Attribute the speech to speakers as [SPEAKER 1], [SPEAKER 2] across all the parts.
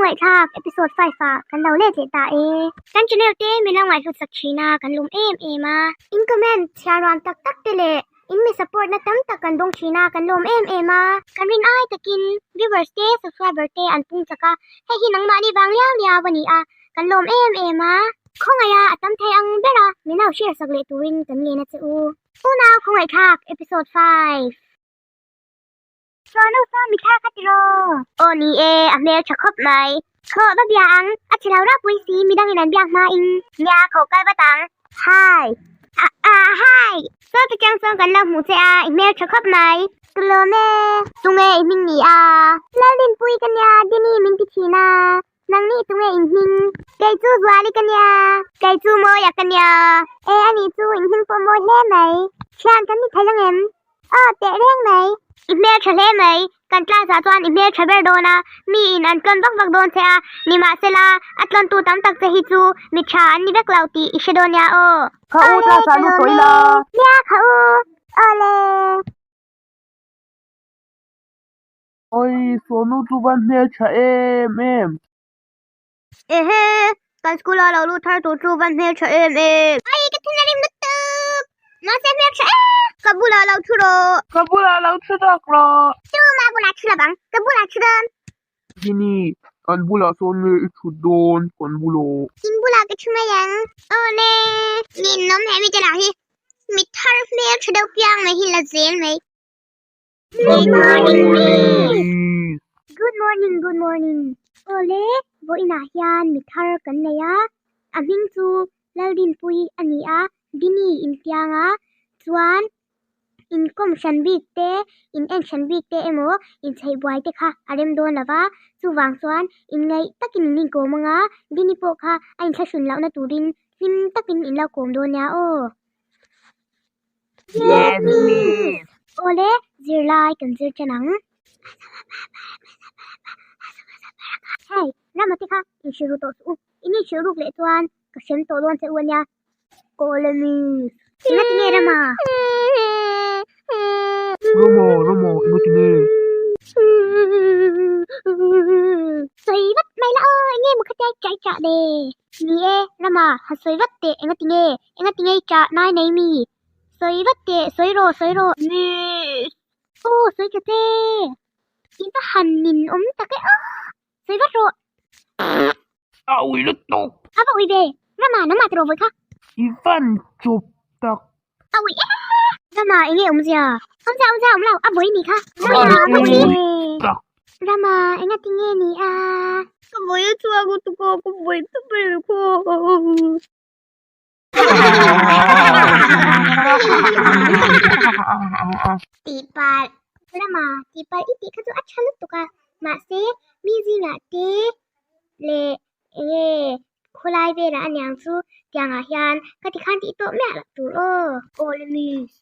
[SPEAKER 1] Khawngaihthlak episode 5 ah kan lo let leh ta e. Kan channel te min lo ngaihhlut sak thin a, kan lum em em a. In comment chhiar ruam tak tak te leh in mi support na tam tak kan dawng thin a, kan lawm em em a. Kan rin ai takin viewers te subscriber te an pung chak a, hei hi nangmahni vang liau liau a ni a, kan lawm em em a. Khawngaih a a tam thei ang ber a, min lo share sak leh turin kan ngen a che u. Unau Khawngaihthlak episode 5. Chuan upa mi thar kha tiraw? Aw ni e, a hmel tha khawp mai. Khawh va bia ang, a chhe lo ropui si midangin an biak hmain. Nia, khawh kal vat ang. Hi. Ah ah hi. Saw te chang chuan kan lo hmuh che a, i hmel tha khawp mai. Ka lawm e. Tunge i hming ni a? Lalrinpui ka nia, Dini min ti thin a. Nangni tunge in hming? Kei chu Zuali ka nia. Kei chu Mawia ka nia. E ani chu in hming pawh mawi hle mai. Thian kan ni thei ang em? Aw teh reng mai. I hmel tha hle mai. Kan class ah chuan i hmel tha ber dawn a, mi in an tlawn vak vak dawn che a, nimahsela a tlawn tu tam tak che hi chu mi tha an ni vek lo tih i hre dawn nia aw.
[SPEAKER 2] Kha u class ah lut tawh ila.
[SPEAKER 1] Nia kha u. Awle.
[SPEAKER 2] Oi, Sonu chu va hmel tha em em.
[SPEAKER 1] Ehe, kan school a lo lut thar tur chu va hmel tha em em. Ai, ka thin a rim lutuk. Mahse hmel tha em. Ka bulah lo thu rawh.
[SPEAKER 2] Ka bulah lo thu zawk rawh.
[SPEAKER 1] Chuma bulah thu lovang, ka bulah thu dawn.
[SPEAKER 2] Dini, kan bulah sawn nge i thut dawn, kan bulah.
[SPEAKER 1] In bulah ka thu mai ang. Awle, ninawm he mite lah hi. Mi thar hmel tha deuh piang mai hi la zel mai. Good morning miss. Good morning good morning. Awle vawiinah hian mi thar kan nei a, a hming chu Laldinpuii a ni a, Dini intiang a, chuan inkawm hran bik te, in en hran bik te emaw inchheih buai te kha a rem dawn lo va, chuvang chuan inngaih takin in inkawm ang a, Dini pawh kha a inthlahrun lohna turin hlim takin in lo kawm dawn nia aw.
[SPEAKER 2] Yes, miss.
[SPEAKER 1] Awle, zirlai kan zir ṭan ang. Hey, Rama te kha inhrilh ru tawh suh u. In inhrilh ruk leh chuan ka hrem tawh dawn che u ania. Awle, miss. Enga ti nge Rama?
[SPEAKER 2] Rama, Rama, enga ti nge?
[SPEAKER 1] Sawi vat mai la aw, enge maw khatia i ṭah i ṭah le? Ni e, Rama, han sawi vat teh, enga ti nge? Enga ti nge i ṭah nai nei mi? Sawi vat teh, sawi rawh, sawi rawh. Miss! Aw, sawi tha che! I va han nin awm tak e aw! Sawi vat rawh.
[SPEAKER 2] A ui lutuk!
[SPEAKER 1] A va ui ve! Rama, nangmah tiraw vawi kha?
[SPEAKER 2] I van chawp tak!
[SPEAKER 1] A ui e! Rama, enge awmzia? Awmzia, awmzia awm lo, a vawi ni kha. Rama, a ui
[SPEAKER 2] tak!
[SPEAKER 1] Rama, enga ti nge ni a? Ka vawi a chhuak lutuk aw, ka vawi ta ber khaw. Tihpalh Rama tihpalh i tih kha chu a tha lutuk a, mahse mi zingah te leh enge khawlai velah aniang chu tiangah hian ka ti khan tih tawh miah loh tur aw. Aw le miss.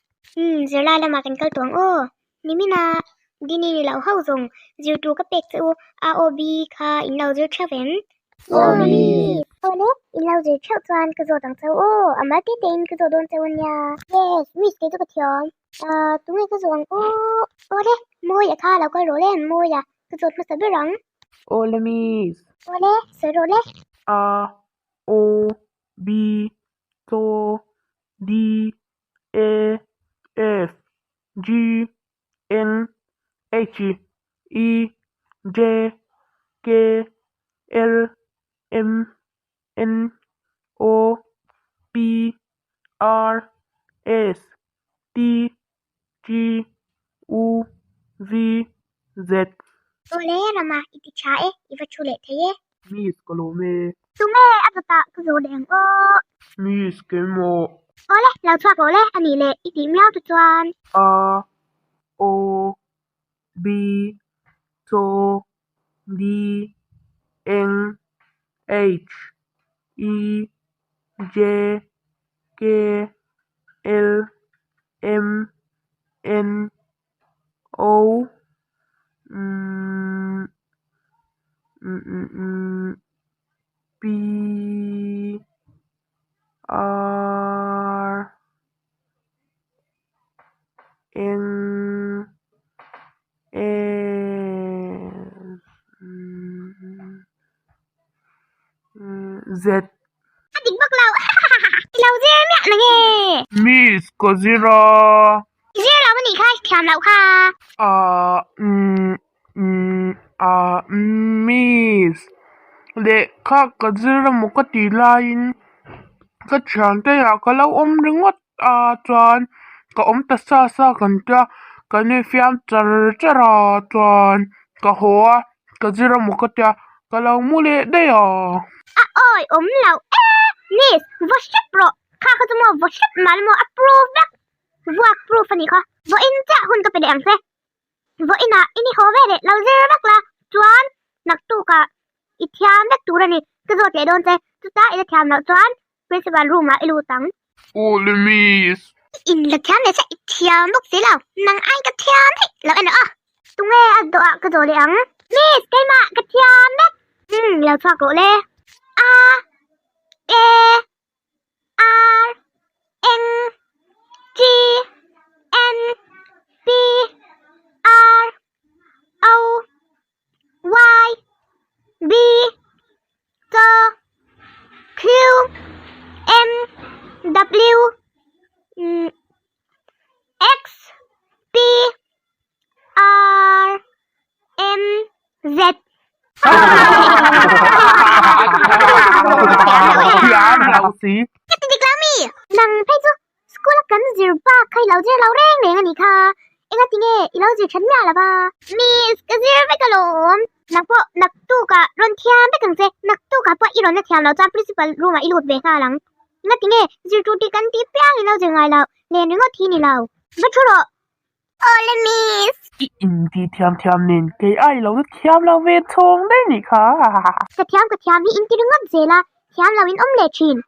[SPEAKER 1] Umm zirlai lamah kan kal tawh ang aw. Nimina Dini ni loh ho zawng zirtur ka pek che u a aw bi kha in lo zir theuh em? Aw miss. Aw le, in lo zir theuh chuan ka zawt ang cheu aw, a mal te tein ka zawt dawn cheu ania. Yes, miss kei chu ka thiam. Ahh tunge ka zawh ang aw? Aw le, Mawia kha lo kal rawh le, Mawia ka zawt hmasa ber ang.
[SPEAKER 2] Aw le miss.
[SPEAKER 1] Aw le, sawi rawh le.
[SPEAKER 2] A, O, B, C, D, E, F, G, N, H, I, J, K, L, M, N, O, P, R, S, T, T, U, V, Z.
[SPEAKER 1] Awle Rama i ti tha e, i va thu leh thei e.
[SPEAKER 2] Miss ka lawm e.
[SPEAKER 1] Tunge a dawtah ka zawh leh ang aw.
[SPEAKER 2] Miss keimah.
[SPEAKER 1] Awle, lo chhuak rawh le, a nih leh i tih miau te chuan.
[SPEAKER 2] A, O, B, C, D, N, H, E, J, K, L, M, N, O, M, M, P, R, N, S. Z.
[SPEAKER 1] A dik bawk lo. I lo zir miah na nge?
[SPEAKER 2] Miss, ka zir a.
[SPEAKER 1] I zir lo anih kha, i thiam loh kha.
[SPEAKER 2] A, umm, umm, a, miss, lehkha ka zir emaw ka tih laiin ka thiante ah ka lo awm ringawt a chuan ka awm ta sa sa kan tia kan infiam char char a chuan ka haw a ka zir emaw ka tia ka lo mu leh daih a.
[SPEAKER 1] A awi awm loh e miss vaw hrep rawh kha kha chu maw vaw hrep mal maw a proof vek vuak proof a nih kha vawiin chiah hun ka pe leh ang che vawiinah i ni haw ve leh lo zir vek la chuan naktukah i thiam vek tur a ni ka zawt leh dawn che chutah i la thiam loh chuan Principal room ah i lut ang.
[SPEAKER 2] Aw le miss.
[SPEAKER 1] I in la thiam leh che i thiam bawk si lo. Nang ai ka thiam theih lo en aw. Tunge a dawh ah ka zawh leh ang. Miss keimah ka thiam vek. Umm lo chhuak rawh le. A E R N G N P R O Y B C Q M W X P R M Z.
[SPEAKER 2] Thiam lo si.
[SPEAKER 1] Ka ti dik lo mi? Nang phei chu School a kan zir bak kha i lo zir lo reng reng a nih kha. Enga ti nge i lo zir that miah lo va? Miss, ka zir vek alawm. Nang pawh naktukah rawn thiam vek ang che. Naktukah pawh i rawn la thiam lo chuan principal room ah i lut ve nghal ang. Enga ti nge zir tur tih kan tih piang i lo zir ngai lo, len ringawt hi ni lo. Va thu rawh. Awle miss.
[SPEAKER 2] I inti thiam thiam nen kei ai lo na thiam lo ve chhawng daih nih kha.
[SPEAKER 1] Ka thiam ka thiam hi inti ringawt zel a, thiam lo in awm leh thin.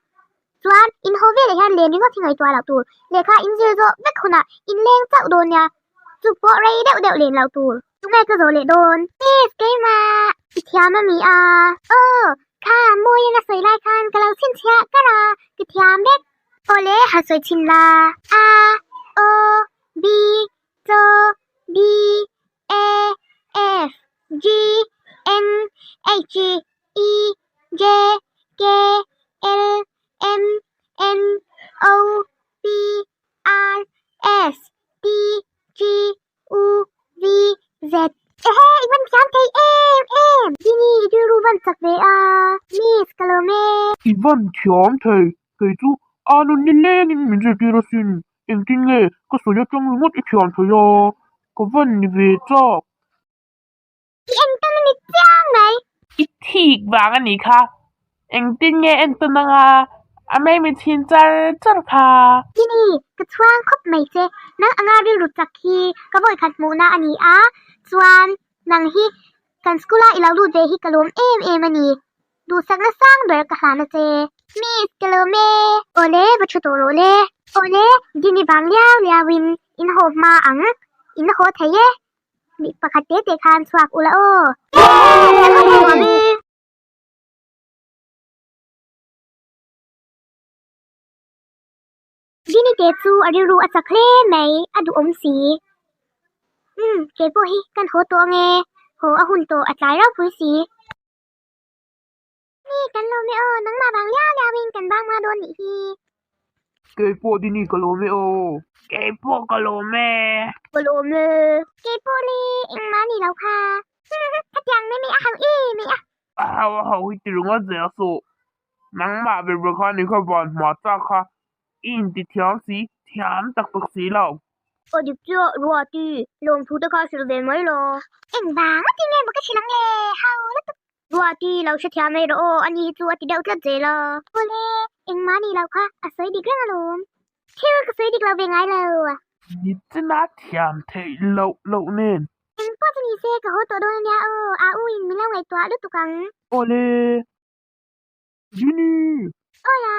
[SPEAKER 1] Chuan in haw veleh hian len ringawt hi ngaihtuah loh tur. Lehkha in zir zawh vek hunah in leng chauh dawn nia, chu pawh rei deuh deuh len loh tur. Tunge ka zawh leh dawn? Miss, keimah i thiam a mi a? Aw, kha Mawiin a sawi lai khan ka lo chhinchhiah kar a, ka thiam vek. Awle, ha sawi chhin la. A, O, B, C, D, E, F, G, N, H, E, J, K, L, M, N, O, P, R, S, T, G, U, V, Z. Ehe, i van thiam thei em em! Dini, i rilru van chak ve a, miss ka lawm e.
[SPEAKER 2] I van thiam thei, kei chu a nun nilengin min zirtir asin. Engtin nge ka sawi atang ringawt i thiam thei a, ka van ni ve chak.
[SPEAKER 1] I entawn a ni chiang mai.
[SPEAKER 2] I thik vang a nih kha. Engtin nge entawn anga a mai mi chhin char char kha.
[SPEAKER 1] Tini, ka chhuang khawp mai che. Nang anga rilru chak hi ka vawikhat hmuhna a ni a, chuan nang hi kan school a i lo lut ve hi ka lawm em em a ni. Duhsakna sang ber ka hlan a che. Miss, ka lawm e. Awle, va thu tawh rawh le. Awle, Dini vang liau liauin in haw hma ang. In haw thei e. Mi pakhat te te khan chhuak ula aw. Dini te chu a rilru a chak hle mai, a duhawm si. Umm, kei pawh hi kan haw tawh ange, haw a hun tawh a tlai ropui si. Ni, kan lawm e aw, nangmah vang liau liau in kan bang hma dawn nih hi.
[SPEAKER 2] Kei pawh Dini ka lawm e aw. Kei pawh ka lawm e.
[SPEAKER 1] Ka lawm e. Kei pawh ni, engmah ni lo kha. Khatiang mai mai a hau em mai a.
[SPEAKER 2] A hau a hau hi ti ringawt zel suh. Nangmah ber ber kha ni kha van hma chak kha. I inti thiam si, thiam tak tak si lo.
[SPEAKER 1] Aw dik chiah, Ruati, lawmthu te kha hrilh ve mai lo. Engvang a ti nge maw ka hrilh ang le, hau lutuk. Ruati, lo hrethiam mai rawh aw, ani hi chu a ti deuh tlat zel a. Awle, engmah ni lo kha a sawi dik reng alawm. Thil ka sawi dik lo ve ngai lo.
[SPEAKER 2] Ni china thiam theih loh loh nen.
[SPEAKER 1] Eng pawh chu ni se ka haw tawh dawn ania aw, a u in min lo ngaihtuah lutuk ang.
[SPEAKER 2] Awle, Dini!
[SPEAKER 1] Awi a!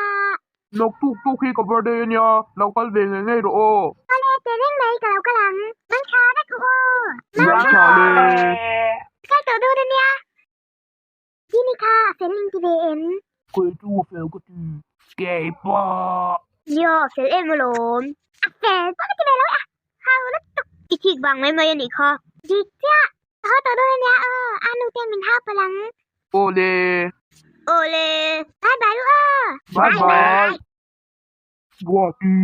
[SPEAKER 2] Naktuk tuk hi ka birthday ania, lo kal ve ngei ngei rawh aw.
[SPEAKER 1] Awle, teh reng mai ka lo kal ang. Mangtha vek u aw.
[SPEAKER 2] Mangtha le.
[SPEAKER 1] Kal tawh dawn ania. Dini kha a fel in ti ve em?
[SPEAKER 2] Kei chu a fel ka ti. Kei pawh.
[SPEAKER 1] Nia, a fel em alawm. A fel pawh ka ti ve lo e a. Hau lutuk. I thik vang mai mai anih kha. Dik chiah. Ka haw tawh dawn ania aw, a nu ten min hau palh ang.
[SPEAKER 2] Awle.
[SPEAKER 1] Awle. Bye bye u aw.
[SPEAKER 2] Bye bye. Buati,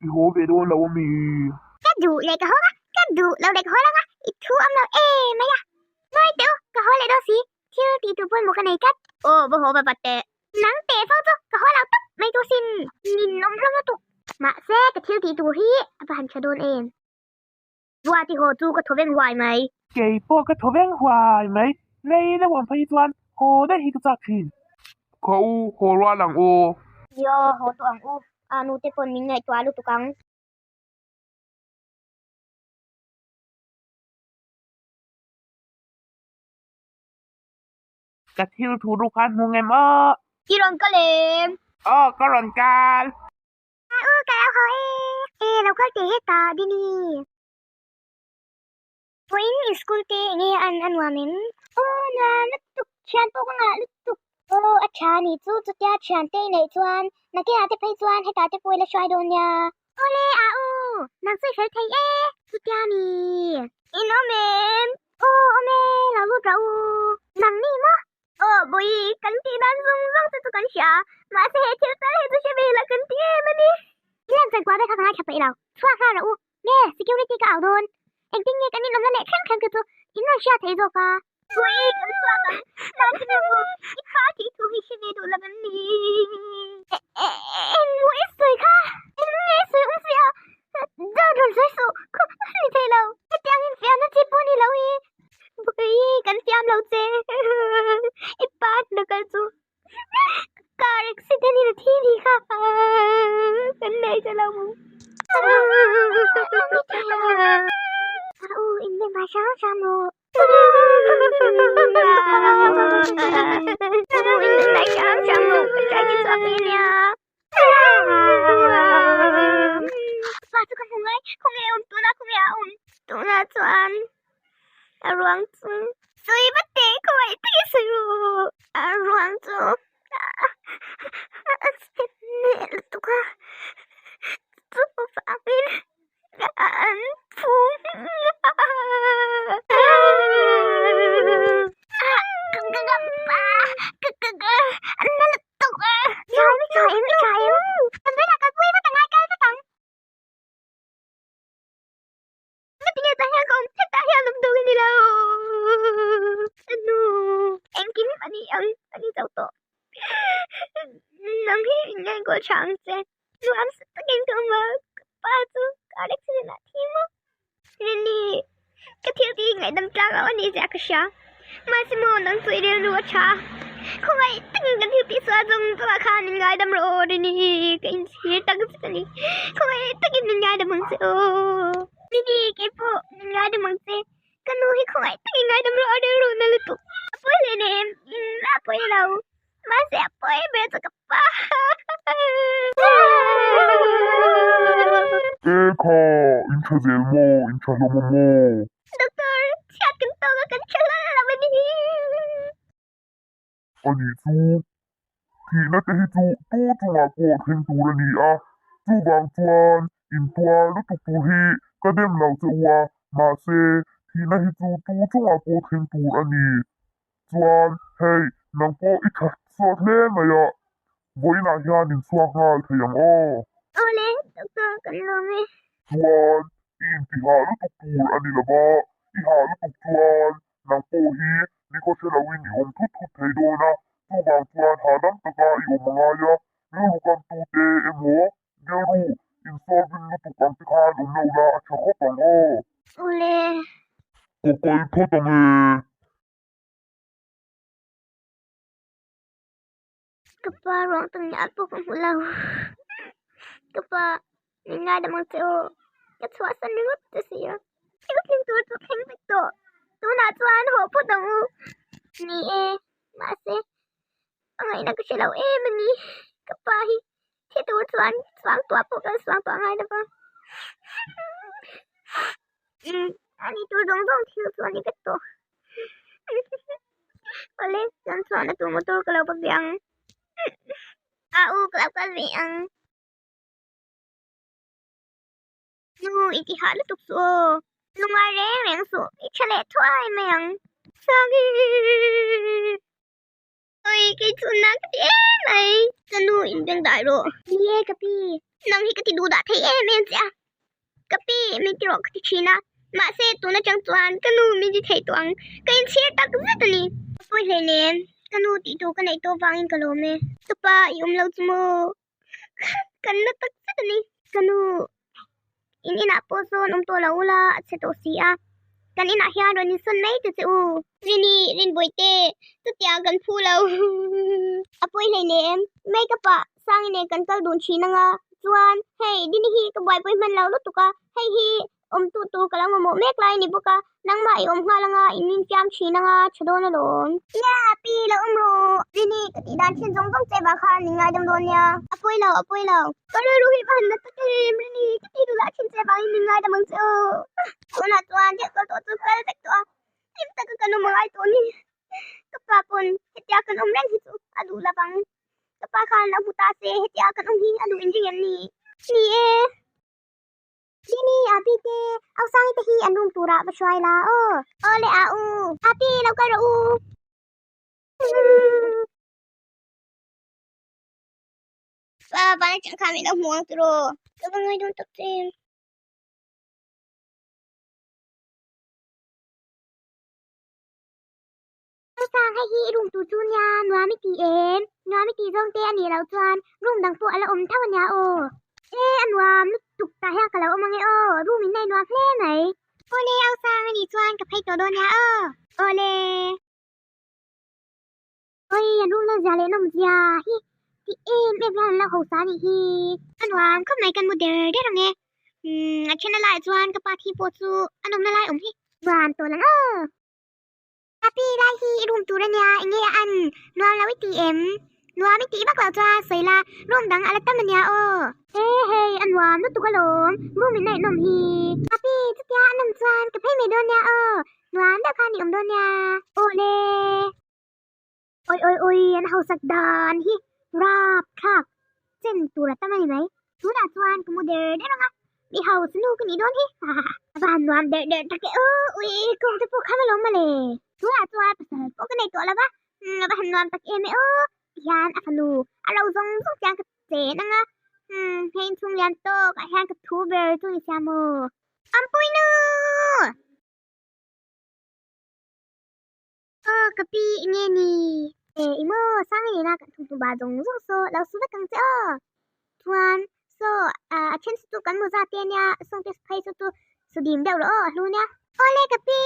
[SPEAKER 2] i haw ve dawn lo ami?
[SPEAKER 1] Ka duh leh ka haw a, ka duh lo leh ka haw lo a, i thu awm lo em mai a. Ngawi teh u, ka haw leh dawn si, thil tih tur pawimawh ka nei tlat. Aw, va haw va vat teh. Nang teh fo chu ka haw lo tawp mai tur sin. Ninawm hlawm lutuk. Mahse, ka thil tih tur hi a va han tha dawn em. Buati haw chu ka thaw veng huai mai.
[SPEAKER 2] Kei pawh ka thaw veng huai mai. Rei deuh ang phei chuan haw daih hi ka chak thin. Khaw u, haw rual ang u.
[SPEAKER 1] Nia, haw tawh ang u. A nute pawn min ngaihtuah lutuk ang.
[SPEAKER 2] Ka thil thu ru khan hmu ngem aw.
[SPEAKER 1] I rawn kal em?
[SPEAKER 2] Aw, ka rawn kal.
[SPEAKER 1] A u ka lo haw e. E lo kal teh heta Dini. Vawiin i school te enge an a nuam em? Aw nuam lutuk, thian pawh ka ngah lutuk. Aw a tha ni chu chutia thian te i neih chuan nakinah te phei chuan hetah te pawh i la hruai dawn nia. Awle a u, nang chu i fel thei e. Chutia mi in awm em? Aw awm e, lo lut rawh u. Nang ni maw? Aw Bawihi, kan tih dan zawng zawng te chu kan hria, mahse he thil tal hi chu hre ve la kan ti em a ni. I lem chan kual ve kha ka ngaithla peih lo, chhuak nghal rawh u, nge security ka au dawn, engtin nge kan inawmna leh thleng thleng te chu in rawn hria thei zawk a. Bawihi, kan chhuak ang, nang chu nu, i pa tih thu hi hre ve duh lo em ni? Eng maw i sawi kha? Eng nge i sawi awm si a? Dawt rawn sawi suh, ni thei lo, hetiang in fiahna chi pawh ni lo hi. Bawihi kan fiam lo che i pa na kal chu car accident in a thi ni kha kan nei ta lo a u in be ma hrang hrang rawh a u in be ma hrang hrang rawh ka try ti chhuak ve nia pa chu ka hmu ngai khawnge a awm tuna khawnge a awm tunah chuan a ruang chu sawi vat teh khawngaih takin sawi rawh a ruang chu a chhe hneh lutuk a chuvangin an phum a Mahse maw nang chu i rilru a tha khawngaih takin kan thil tih sual zawng zawngah khan min ngaidam rawh aw Rini ka inchhir tak zet a ni khawngaih takin min ngaidam ang che aw Rini keipawh min ngaidam ang che ka nu hi khawngaih takin ngaidam rawh a rilru na lutuk a pawi hle nem a pawi lo mahse a pawi ber chu ka pa
[SPEAKER 3] E kha in tha zel maw in tha hlawm a maw.
[SPEAKER 1] Doctor, chhiat kan tawk a kan tha hlawlh lo a ni.
[SPEAKER 3] Ani chu thihna te hi chu tu chungah pawh thleng tur a ni a, chuvang chuan intuar lutuk tur hi ka dem lo che u a, mahse thihna hi chu tu chungah pawh thleng tur a ni. Chuan hei nang pawh i tha suat hle mai a, vawiinah hian inchhuak nghal thei ang aw.
[SPEAKER 1] Awle, doctor kan lawm e.
[SPEAKER 3] Chuan i intihah lutuk tur a ni lo va, i hah lutuk chuan nang pawh hi nikhaw hre loin i awm thut thut thei dawn a, chuvang chuan hahdam taka i awm a ngai a, rilru kamtute emaw rilru insolvent lutuk ang te khan awm lo la a tha khawp ang aw.
[SPEAKER 1] Awle.
[SPEAKER 3] Ka kal phawt ang e.
[SPEAKER 1] Ka pa ruang tak ngial pawh ka hmu lo. Ka pa min ngaidam ang che aw. Ka chhuahsan ringawt che si a. Thil thleng tur chu thleng vek tawh. Tunah chuan haw phawt ang u. Ni e, mahse a ngaihna ka hre lo em a ni. Ka pa hi thi tur chuan suang tuah pawh kan suang tuah ngai lo va. Umm a ni tur zawng zawng thil chu a ni vek tawh. Awle chuan chhuahna tur motor ka lo va ve ang. A u ka lo kal ve ang. Nu i ti hah lutuk suh aw. Lungai reng reng suh i tha leh thuai mai ang. Sangi. Oi, kei chu na ka ti em mai. Ka nu in beng dai rawh. Ni e ka pi, nang hi ka ti duh dah thei em em che a. Ka pi, min ti rawh ka ti thin a. Mahse, tun atang chuan ka nu min ti thei tawh ang. Ka inchhir tak zet a ni. Ka pawi hleinem, ka nu tih tur ka neih tawh vangin ka lawm e. Ka pa i awm lo chu maw? Kan na tak zet a ni. Ka nu, in inah pawh sawn awm tawh lo ula a chhe tawh si a. Kan inah hian rawn insawn mai ta che u. Rini, Rinbawihte, chutiang kan phu lo. A pawi hleinem, makeup ah Sangi nen kan kal dun thin anga, chuan hei Dini hi ka buaipui hman lo lutuk a, hei hi awm tu tur ka lo mamawh mek lai a ni bawk a, nangmah i awm nghal anga in infiam thin anga tha dawn alawm. Nia, pi lo awm rawh. Rini, ka tih dan thin zawng zawng che vang khan min ngaidam dawn nia. A pawi lo, a pawi lo. Ka rilru hi va han na tak em, Rini, ka tih duh lah thin che vangin min ngaidam ang che aw. Tunah chuan thil kal tawh chu kal vek tawh a, hlim taka kan awm angai tawh a ni. Ka pa pawn hetia kan awm reng hi chu a duh lo vang. Ka pa khan lo hmu ta se hetia kan awm hi a duh inring em ni? Ni e. Rini, Api te, Ausangi te hi an room turah va hruai la aw. Aw le a u. Api, lo kal rawh u. Pa, van atang khan min lo hmu ang tiraw. Ka va ngai dawn tak che em. Chutang hei hi i room tur chu nia nuam i ti em? Nuam i tih zawng te a nih loh chuan room dang pawh a la awm tho a nia aw. E a nuam lutuk tah hian ka lo awm ange aw, room in nei nuam hle mai. Awle au sang a nih chuan ka phei tawh dawn nia aw. Awle. Oi an room lo zia leh nawm zia hi ti em em hian an lo hausa a nih hi. A nuam khawp mai kan mu der der ang e. Umm a then a laiah chuan ka pa thi pawh chu a nawmna lai awm hi. Nuam tawh lang aw. Happy lai hi i room tur ania enge a an nuam lo i ti em? Nuam i tih vak loh chuan sawi la room dang a la tam ania aw. He hei a nuam lutuk alawm room in ngaihnawm hi. Happy chutia a nawm chuan ka phei mai dawn nia aw nuam deuh khan i awm dawn nia. Aw le. Oi oi oi an hausak dan hi rap thlak chen tur a tam a ni mai. Tunah chuan ka mu der der ang a, mi hausa nu ka nih dawn hi ha ha ha. A va han nuam der der tak e aw ui kawng te pawh kham alawm mawle. Tunah chuan pasal pawh ka nei tawh lo va, umm a va han nuam tak em e aw tihian a fanu a ro zawng zawng chiang ka chen ang a, umm hei inchhung lian tawk ah hian ka thu ber chu ni sia maw. Ampui nu! Aw ka pi enge ni? E i maw sang i nena kan thawmhnaw ba zawng zawng saw lo su vek ang che aw. Chuan saw a then chu chu kan mawza te ania sawng te phei saw chu su dim deuh rawh aw a hlu nia. Awle ka pi!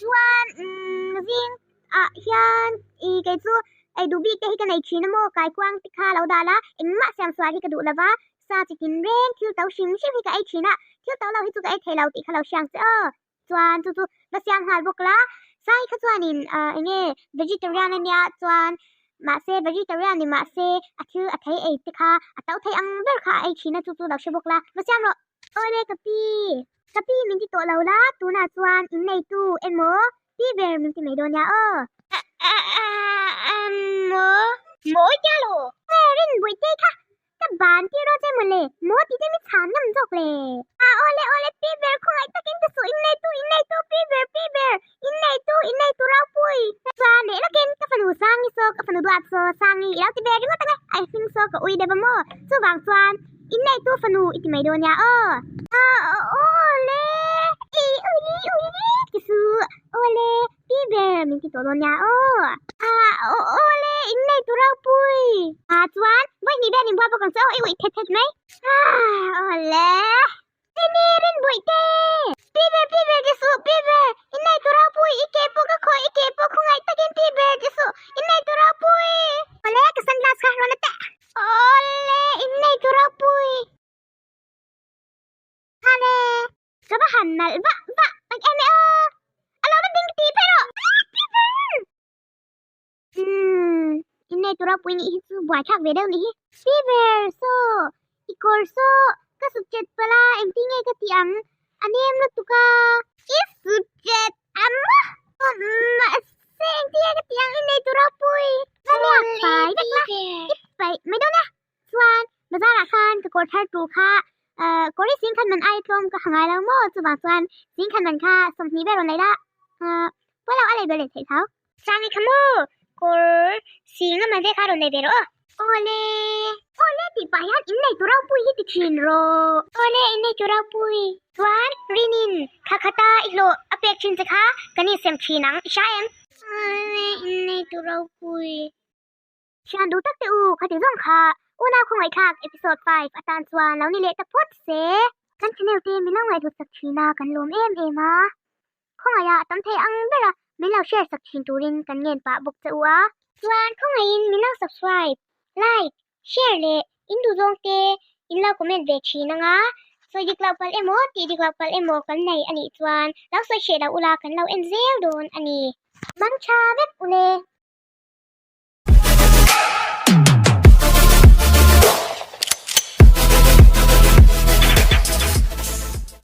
[SPEAKER 1] Chuan umm zing ah hian i kei chu ei duh bik te hi ka nei thin a maw kaikuang te kha lo dah la engmah siam sual hi ka duh lova sa chi tin reng thil to hrim hrim hi ka ei thin a thil to lo hi chu ka ei thei lo tih kha lo hriang che aw. Chuan chu chu va siam nghal bawk la, Sai kha chuanin ah eng nge vegetarian ania chuan mahse vegetarian ni mahse a thil a thei ei te kha a to thei ang ber kha a ei thin a chu chu lo hre bawk la, va siam rawh. Awle ka pi, ka pi min ti tawh lo la, tunah chuan in neitu emaw pi ber min ti mai dawn nia aw. Maw? Mawi tia lo. Rin Bawihte kha Ka ban tir dawn che mawle, maw tih te mi chhan ngam zawk le. A awle awle pi ber khawngaih takin ka suh in neitu in neitu pi ber pi ber in neitu in neitu ropui. Chuan leh lawkin ka fanu Sangi saw ka fanu duat saw Sangi i lo ti ve ringawt ang e, a hming saw ka ui deuh a maw, chuvang chuan in neitu fanu i ti mai dawn nia aw. A awle i ui ui ti suh awle Pi ber min ti tawh dawn nia aw. A awle in nei tur ropui. A chuan vawi hnih vel in bual bawk ang che aw i uih thet thet mai. A awle. Tini rin buih te. Pi ber pi ber ti suh pi ber in nei tur ropui i ke pawh ka khawih i ke pawh khawngaih takin pi ber ti suh in nei tur ropui. Awle ka sunglass kha rawn la teh. Awle in nei tur ropui. Hale. Ka va han nalh vah vah tak em e aw! A lo va ding ti phei rawh! Piper! Umm, innei tura pui nih hi chu buaithlak ve deuh nih hi. Piper, saw, i kawr saw, ka sut chet palh a, engtin nge ka tih ang? A nem lutuk a. I sut chet a maw? Mahse, engtin nge ka tih ang? Innei tura pui. Va riak fai vek la, i paih mai dawn a. Chuan bazar ah khan ka kawr thar tur kha ahh kawr hi singkhat man ai tlawm ka ha ngai lo maw chuvang chuan singkhat man kha 20 vel rawn lei la ahh pawilo a lei ber leh theih tho. Sangi kha maw? Kawr sing a man ve kha rawn nei ve rawh aw. Awle! Awle tih pah hian innei tur ropui hi ti thin rawh. Awle innei tur ropui. Chuan Rinin thla khata i hlawh a pek thin che kha kan insem thin ang, i hria em? Awle innei tur ropui. Thian duh tak te u, khati zawng kha unau khawngaihthlak episode 5 atan chuan lo ni leh ta phawt se. Kan channel te min lo ngaihhlut sak thin a, kan lawm em em a. Khawngaiha a tam thei ang bera min lo share sak thin turin kan ngen pah bawk che u a. Chuan khawngaihin min lo subscribe, like, share leh in duhzawng te in lo comment ve thin ang a. Sawi dik loh palh emaw tih dik loh palh emaw kan nei a nih chuan lo sawi hreh loh ula kan lo en zel dawn a ni. Mang tha vek ule.